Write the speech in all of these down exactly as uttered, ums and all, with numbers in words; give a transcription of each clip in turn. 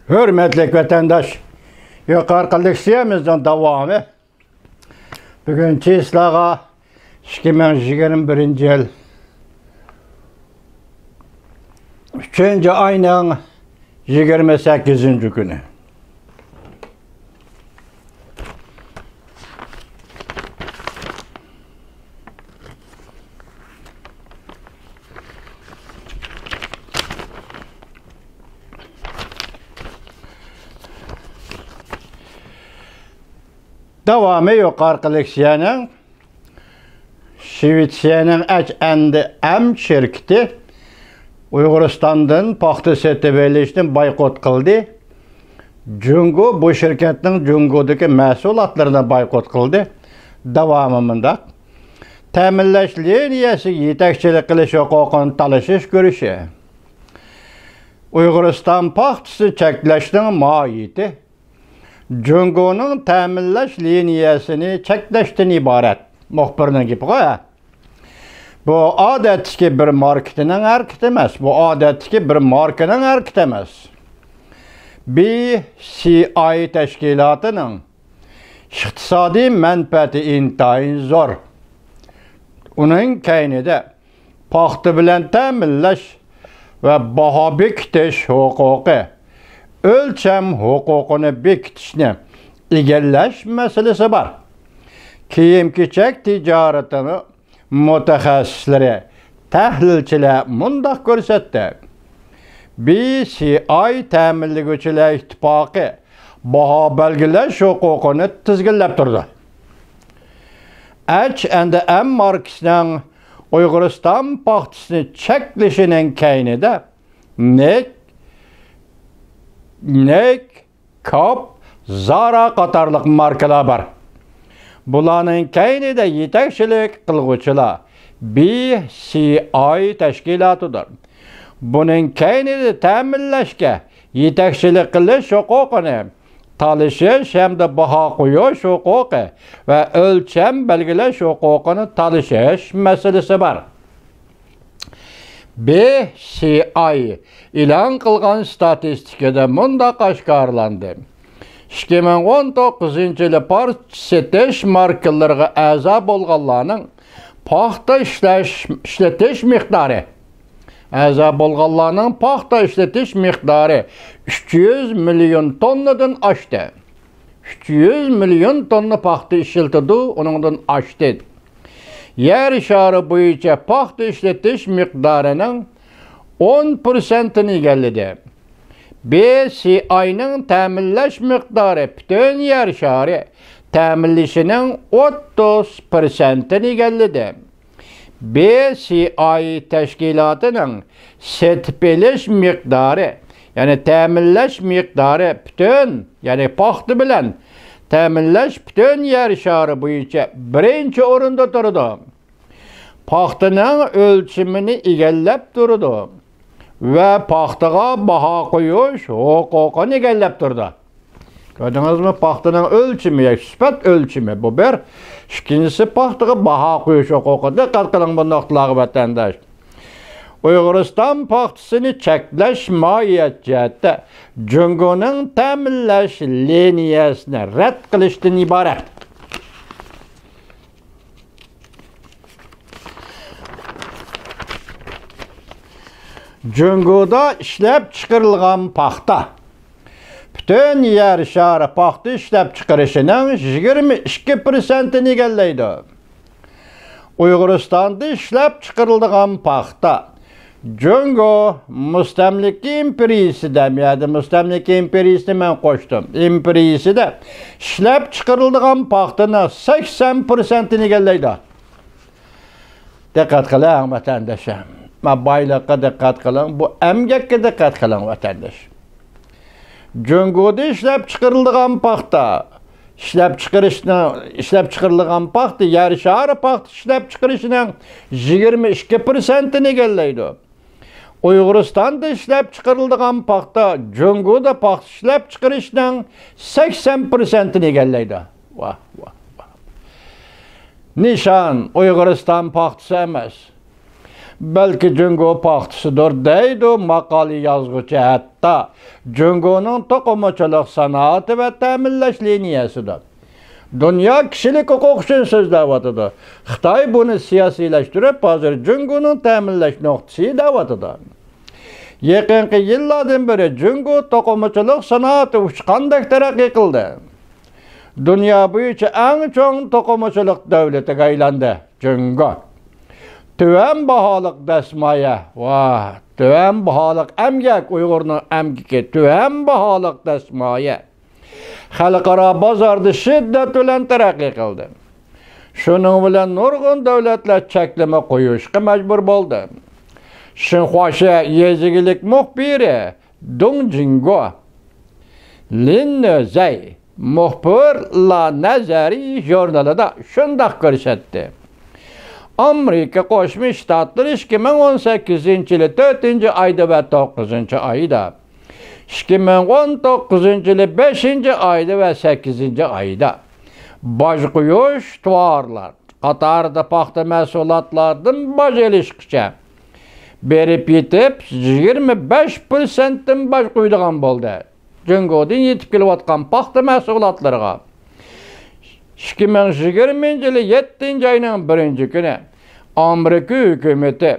ھۆرمەتلىك ۋەتەنداش، يۇقىرىقى لېكسىيەمىزنىڭ داۋامى. بۈگۈن چىسلاغا ئىككى مىڭ يىگىرمە بىرىنچى يىل ئۈچىنچى ئاينىڭ يىگىرمە سەككىزىنچى كۈنى. داۋامى يۇقىرىقى لېكسىيەنىڭ شىۋېتسىيەنىڭ ئەچ ئەند ئەم شىركىتى ئۇيغۇرىستاندىن پاختا سېتىۋېلىشنى بايقۇت قىلدى. جۇڭگو بۇ شىركەتنىڭ جۇڭگودىكى مەھسۇلاتلىرىنى بايقۇت قىلدى. داۋامى مۇنداق. تەمىنلەش لىنىيەسىگە يېتەكچىلىك قىلىش ھوقۇقىنى تالىشىش كۈرىشى. ئۇيغۇرىستان پاختىسىنى چەكلەشنىڭ ماھىيىتى جۇڭگونىڭ تەمىنلەش لىنىيەسىنى چەكلەشتىن ئىبارەت. مۇخبىرنىڭ گېپىغۇ، ھە؟ بۇ ئادەتتىكى بىر ماركىتىنىڭ ھەرىكىتى ئەمەس. بۇ ئادەتتىكى بىر ماركىنىڭ ھەرىكىتى ئەمەس. بى سى ئاي تەشكىلاتىنىڭ ئىقتىسادىي مەنپەئەتى ئىنتايىن زور. ئۇنىڭ كەينىدە پاختا بىلەن تەمىنلەش ۋە باھا بېكىتىش ھوقۇقى، ئۆلچەم ھوقۇقىنى بېكىتىشنى ئىگىلەش مەسىلىسى بار. كىيىم-كېچەك تىجارىتىنىڭ مۇتەخەسسىسلىرى، تەھلىلچىلەر مۇنداق كۆرسەتتى. بى سى ئاي تەمىنلىگۈچىلەر ئىتتىپاقى باھا بەلگىلەش ھوقۇقىنى تىزگىنلەپ تۇرىدۇ. ئەچ ئەند ئەم ماركىسىنىڭ ئۇيغۇرىستان پاختىسىنى چەكلىشىنىڭ كەينىدە نىك، نىك، كاپ، زارا قاتارلىق ماركىلار بار. بۇلارنىڭ كەينىدە يېتەكچىلىك قىلغۇچىلار بى سى ئاي تەشكىلاتىدۇر. بۇنىڭ كەينىدە تەمىنلەشكە يېتەكچىلىك قىلىش ھوقۇقىنى تالىشىش ھەمدە باھا قويۇش ھوقۇقى ۋە ئۆلچەم بەلگىلەش ھوقۇقىنى تالىشىش مەسىلىسى بار. بى سى ئاي ئېلان قىلغان ستاتىستىكىدا مۇنداق ئاشكارىلاندى. ئىككى مىڭ ئون توققۇزىنچى يىلى پارچە سېتىش ماركىلىرىغا ئەزا بولغانلارنىڭ پاختا ئىشلەش، ئىشلىتىش مىقدارى، ئەزا بولغانلارنىڭ پاختا ئىشلىتىش مىقدارى ئۈچ يۈز مىليون توننىدىن ئاشتى. ئۈچ يۈز مىليون توننا پاختا ئىشلىتىدۇ، ئۇنىڭدىن ئاشتى. يەر شارى بويىچە پاختا ئىشلىتىش مىقدارىنىڭ ئون پىرسەنتىنى ئىگىلىدى. بى سى ئاينىڭ تەمىنلەش مىقدارى پۈتۈن يەر شارى تەمىنلىشىنىڭ ئوتتۇز پىرسەنتىنى ئىگىلىدى. بى سى ئاي تەشكىلاتىنىڭ سېتىپ ئېلىش مىقدارى، يەنى تەمىنلەش مىقدارى پۈتۈن، يەنى پاختا بىلەن تەمىنلەش پۈتۈن يەر شارى بويىچە بىرىنچى ئورۇندا تۇرىدۇ. پاختىنىڭ ئۆلچىمىنى ئىگىلەپ تۇرىدۇ ۋە پاختىغا باھا قويۇش ھوقۇقىنى ئىگىلەپ تۇرىدۇ. كۆردىڭىزمۇ؟ پاختىنىڭ ئۆلچىمى، سۈپەت ئۆلچىمى بۇ بىر. ئىككىنچىسى، پاختىغا باھا قويۇش ھوقۇقى. دىققەت قىلىڭ بۇ نۇقتىلارغا، ۋەتەنداش. ئۇيغۇرىستان پاختىسىنى چەكلەش ماھىيەت جەھەتتە جۇڭگونىڭ تەمىنلەش لىنىيەسىنى رەت قىلىشتىن ئىبارەت. جۇڭگودا ئىشلەپچىقىرىلغان پاختا پۈتۈن يەر شارى پاختا ئىشلەپچىقىرىشىنىڭ يىگىرمە ئىككى پىرسەنتىنى ئىگىلەيدۇ. ئۇيغۇرىستاندا ئىشلەپچىقىرىلىدىغان پاختا جۇڭگو مۇستەملىكە ئىمپېرىيىسىدە، يەنى مۇستەملىكە ئىمپېرىيىسىنى مەن قوشتۇم، ئىمپېرىيىسىدە ئىشلەپچىقىرىلىدىغان پاختىنىڭ سەكسەن پىرسەنتىنى ئىگىلەيدۇ. دىققەت قىلىڭ، ۋەتەنداشلار. ما بايلىققا دىققەت قىلىڭ، بۇ ئەمگەككە دىققەت قىلىڭ، ۋەتەنداش. جۇڭگودا ئىشلەپچىقىرىلىدىغان پاختا، ئىشلەپچىقىرىشنىڭ، ئىشلەپچىقىرىلىدىغان پاختا، يەر شارى پاختا ئىشلەپچىقىرىشىنىڭ يىگىرمە ئىككى پىرسەنتىنى ئىگىلەيدۇ. ئۇيغۇرىستاندا ئىشلەپچىقىرىلىدىغان پاختا جۇڭگودا پاختا ئىشلەپچىقىرىشنىڭ سەكسەن پىرسەنتىنى ئىگىلەيدۇ. ۋاھ، ۋاھ، ۋاھ. نىشان ئۇيغۇرىستان پاختىسى ئەمەس. بەلكى جۇڭگو پاختىسىدۇر دەيدۇ ماقالە يازغۇچى. ھەتتا جۇڭگونىڭ توقۇمىچىلىق سانائىتى ۋە تەمىنلەش لىنىيەسىدۇر. دۇنيا كىشىلىك ھوقۇق ئۈچۈن سۆزلەۋاتىدۇ. خىتاي بۇنى سىياسىيلەشتۈرۈپ، ھازىر جۇڭگونىڭ تەمىنلەش نۇقتىسى دەۋاتىدۇ. يېقىنقى يىللاردىن بېرى جۇڭگو توقۇمىچىلىق سانائىتى ئۇچقاندەك تەرەققىي قىلدى. دۇنيا بويىچە ئەڭ چوڭ توقۇمىچىلىق دۆلىتىگە ئايلاندى جۇڭگو. تۆۋەن باھالىق دەسمايە، ۋاھ، تۆۋەن باھالىق ئەمگەك، ئۇيغۇرنىڭ ئەمگىكى تۆۋەن باھالىق دەسمايە خەلقئارا بازاردا شىددەت بىلەن تەرەققىي قىلدى. شۇنىڭ بىلەن نۇرغۇن دۆلەتلەر چەكلىمە قويۇشقا مەجبۇر بولدى. شىنخۇاشە يېزا ئىگىلىك مۇخبىرى دۇڭ جىڭگو، لىن نۆزەي مۇخبىر لا نەزەرىي ژۇرنىلىدا شۇنداق كۆرسەتتى. ئامېرىكا قوشما شتاتلىرى ئىككى مىڭ ئون سەككىزىنچى يىلى تۆتىنچى ئايدا ۋە توققۇزىنچى ئايدا، ئىككى مىڭ ئون توققۇزىنچى يىلى بەشىنچى ئايدا ۋە سەككىزىنچى ئايدا باج قويۇش، تاۋارلار قاتارىدا پاختا مەھسۇلاتلاردىن باج ئېلىشقىچە بېرىپ يېتىپ، يىگىرمە بەش پىرسەنتتىن باج قويىدىغان بولدى. جۇڭگودىن يېتىپ كېلىۋاتقان پاختا مەھسۇلاتلىرىغا ئىككى مىڭ يىگىرمىنچى يىلى يەتتىنچى ئاينىڭ بىرىنچى كۈنى ئامېرىكا ھۆكۈمىتى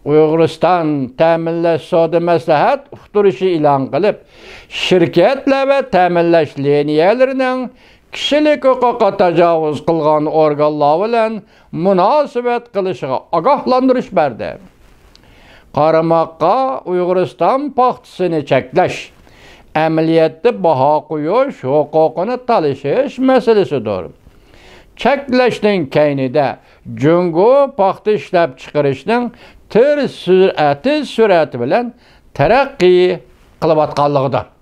ئۇيغۇرىستان تەمىنلەش سودا مەسلىھەت ئۇقتۇرۇشى ئېلان قىلىپ، شىركەتلەر ۋە تەمىنلەش لىنىيەلىرىنىڭ كىشىلىك ھوقۇققا تاجاۋۇز قىلغان ئورگانلار بىلەن مۇناسىۋەت قىلىشىغا ئاگاھلاندۇرۇش بەردى. قارىماققا ئۇيغۇرىستان پاختىسىنى چەكلەش، ئەمەلىيەتتە باھا قويۇش ھوقۇقىنى تالىشىش مەسىلىسىدۇر. چەكلەشنىڭ كەينىدە جۇڭگو پاختا ئىشلەپچىقىرىشنىڭ تېز سۈرئەتى، سۈرئەتى بىلەن تەرەققىي قىلىۋاتقانلىقىدۇر.